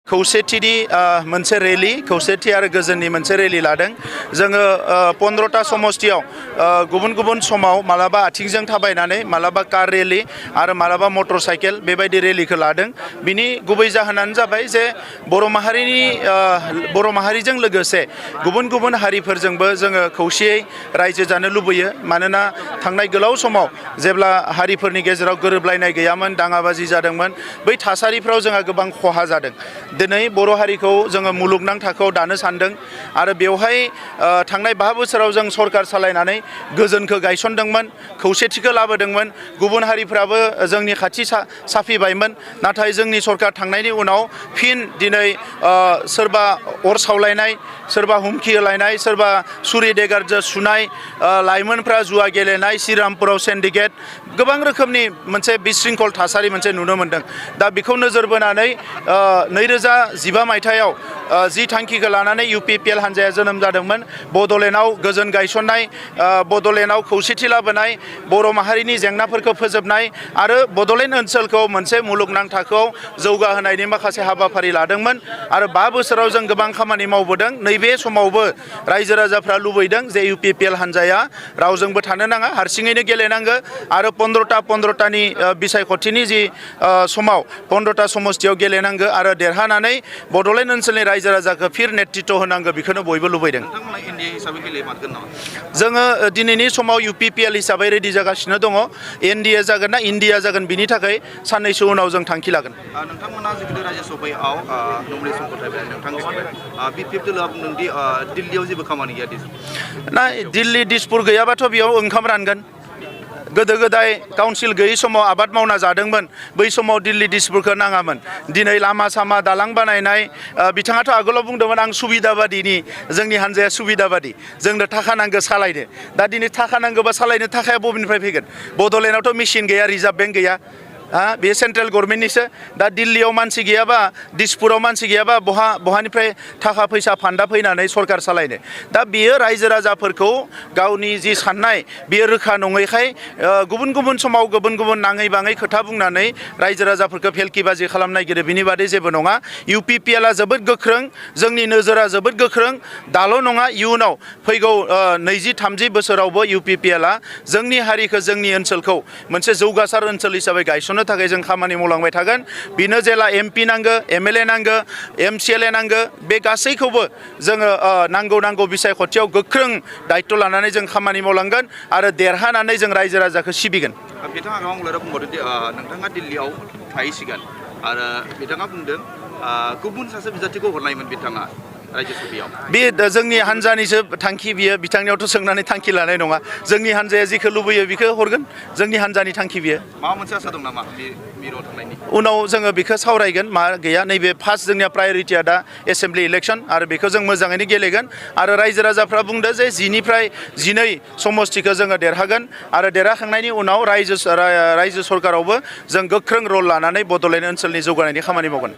खौसेथिनि मोनसे रेली खौसेथि आरो गोजोननि मोनसे रेली लादों जोङो 15टा समस्तियाव गुबुन गुबुन समाव मालाबा आथिंजों थाबायनानै मालाबा कार रेली आरो मालाबा मटर साइकेल बेबायदि रेलीखौ लादों बिनि गुबै जाहोनानो जाबाय जे बर' माहारिजों लोगोसे गुबुन गुबुन हारिफोरजोंबो जोङो खौसेयै रायजो जानो लुबैयो मानोना थांनाय गोलाव समाव जेब्ला हारिफोरनि गेजेराव गोरोबलायनाय गैयामोन दाङाबाजि जादोंमोन बै थासारिफ्राव जोंहा गोबां खहा जादों दिनै बर' हारिखौ जोङो मुलुगनां थाखोआव दानो सानदों आरो बेवहाय थांनाय 5 बोसोराव जों सरकार सालायनानै गोजोनखौ गायसनदोंमोन खौसेथिखौ लाबोदोंमोन गुबुन हारिफ्राबो जोंनि खाथि साफिबायमोन नाथाय जोंनि सरकार थांनायनि उनाव फिन दिनै सोरबा अर सावलायनाय सोरबा हुमखि होलायनाय सोरबा सुरि देगारजों सुनाय लाइमोनफ्रा जुवा गेलेनाय श्रीरामपुराव सिन्डिकेट गोबां रोखोमनि मोनसे बिशृंखल थासारि मोनसे नुनो मोनदों दा बेखौ नोजोर बोनानै 2015 मायथाइयाव जि थांखिखौ लानानै UPPL हान्जाया जोनोम जादोंमोन बड'लेण्डआव गोजोन गायसननाय बड'लेण्डआव खौसेथि लाबोनाय बर' माहारिनि जेंनाफोरखौ फोजोबनाय आरो बड'लेण्ड ओनसोलखौ मोनसे मुलुगनां थाखोआव जौगाहोनायनि माखासे हाबाफारि लादोंमोन आरो 5 बोसोराव जों गोबां खामानि मावबोदों नैबे समावबो रायजो राजाफ्रा लुबैदों जे UPPL हान्जाया रावजोंबो थानो नाङा हारसिङैनो गेलेनांगो आरो 15टानि बिसायख'थिनि जि समाव 15टा समस्तियाव गेलेनांगो आरो देरहानानै बड'लेण्ड ओनसोलनि रायजो राजाखौ फिर नेतृत्व होनांगो बेखौनो बयबो लुबैदों जोङो दिनैनि समाव UPPL हिसाबै रेडि जागासिनो दङ NDA जागोन ना इन्डिया जागोन बिनि थाखाय साननैसो उनाव जों थांखि लागोन नोंथांमोना जिहेतु रायजो सभायाव नमिनेसन गथायबाय नोंथांनिफ्राय BPF दोलोआ बुंदों दि दिल्लीयाव जेबो खामानि गैया ना दिल्ली दिसपुर गैयाबाथ' बेयाव ओंखाम रानगोन गोदो गोदाय काउन्सिल गैयै समाव आबाद मावना जादोंमोन बै समाव दिल्ली दिसपुरखौ नाङामोन दिनै लामा सामा दालां बानायनाय बिथाङाथ' आगोलाव बुंदोंमोन आं सुबिदाबादिनि जोंनि हान्जाया सुबिदाबादि जोंनो थाखा नांगौ सालायनो दा दिनै थाखा नांगौबा सालायनो थाखाया बबेनिफ्राय फैगोन बड'लेण्डआवथ' मेसिन गैया रिजार्भ बेंक गैया बे सेन्ट्रेल गभर्नमेन्टनिसो दा दिल्लीयाव मानसि गैयाबा दिसपुराव मानसि गैयाबा बहानिफ्राय थाखा फैसा फान्दा फैनानै सरकार सालायनो दा बेयो रायजो राजाफोरखौ गावनि जि साननाय बेयो रोखा नङैखाय गुबुन गुबुन समाव गुबुन गुबुन नाङै बाङै खोथा बुंनानै रायजो राजाफोरखौ फेलकिबाजि खालामनो नागिरो बिनि बादै जेबो नङा UPPLआ जोबोद गोख्रों जोंनि नोजोरा जोबोद गोख्रों दाल' नङा इयुनाव फैगौ 20-30 बोसोरावबो UPPLआ जोंनि हारिखौ जोंनि ओनसोलखौ मोनसे जौगासार ओनसोल हिसाबै गायसननो थाखाय जों खामानि मावलांबाय थागोन बिनो जेला MP नांगो MLA नांगो MCLA नांगो बे गासैखौबो जोङो नांगौ बिसायख'थियाव गोख्रों दायित्व लानानै जों खामानि मावलांगोन आरो देरहानानै जों रायजो राजाखौ सिबिगोन बिथाङा गोबां बुंबावदों दि नोंथाङा दिल्लीयाव थाहैसिगोन आरो बिथाङा बुंदों गुबुन सासे बिजाथिखौ हरनायमोन बिथाङा बे जोंनि हान्जानिसो थांखि बियो बिथांनियावथ' सोंनानै थांखि लानाय नङा जोंनि हान्जाया जिखौ लुबैयो बेखौ हरगोन जोंनि हान्जानि थांखि बियो माबा मोनसे आसा दं नामा मिरुआव थांनायनि उनाव जोङो बेखौ सावरायगोन मा गैया नैबे फार्स्ट जोंनिया प्रायरिटिया दा एसेम्बलि इलेक्सन आरो बेखौ जों मोजाङैनो गेलेगोन आरो रायजो राजाफ्रा बुंदों जे 10निफ्राय 12 समस्तिखौ जोङो देरहागोन आरो देरहाखांनायनि उनाव रायजो सरकारावबो जों गोख्रों रल लानानै बड'लेण्ड ओनसोलनि जौगानायनि खामानि मावगोन